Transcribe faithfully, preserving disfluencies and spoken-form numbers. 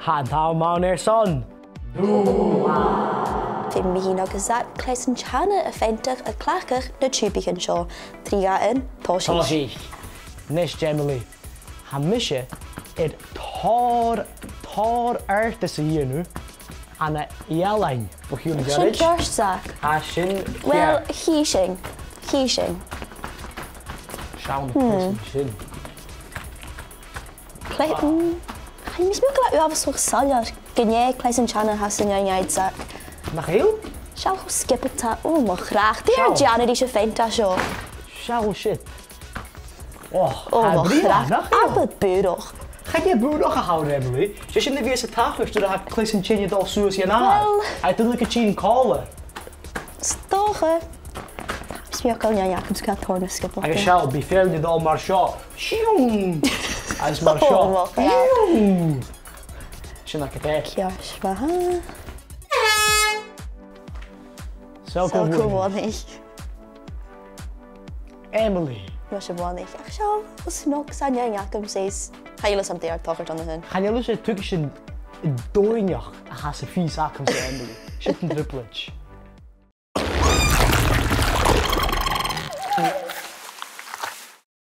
Tha an t-àm ann airson. Feumaidh mi agus Zach cleasan teine a pheantadh a' cleachdadh na tiubaichean seo. Trì, dhà, aon, tòisich. Tòisich. A-nis, Emily, tha mise air tòrr, tòrr adhartas a dhèanamh ann an ealain. Bho chionn ghoirid. Sin ceart, Zach. Tha sin ceart. Well, chì sinn. Chì sinn. Seall na cleasan sin. Cleasan. Chan eil mi uabhasach soilleir gun e cleasan teine a th' anns an fheadhainn ud, Zach. Nach eil? Seall cho sgiobalta. Ò, mo chreach. Dè tha an dèanadh sibh a' pheantadh seo? Seall sin. Ò, tha e brèagha, nach eil? Abair bùrach. Chan e bùrach a th' ann, Emily. 'S e sin a bhios a' tachairt nuair a tha cleasan teine a' dol suas dhan adhar. Well. Aidh, dùil gun tèid sinn còmhla. 'S dòcha. Is mi a' coimhead air agam 's gu tòrr na sgiobalta. Agus seall, bidh feadhainn a' dol mar seo. Siung! Agus mar seo. Ò, mo chreach. Siung! Sin agad e. Ceart ma-thà. Seall cho buan. Seall cho buan. Emily. Bha sin buan. Ach seall, cho snog 's a tha an fheadhainn agam, says. Chan eil fhios agam dè tha air tachairt an sin. Chan eil fhios agam dè tha sin, an doimhneachd a th' anns a' phìos agamsa, Emily. Sin an trioblaid.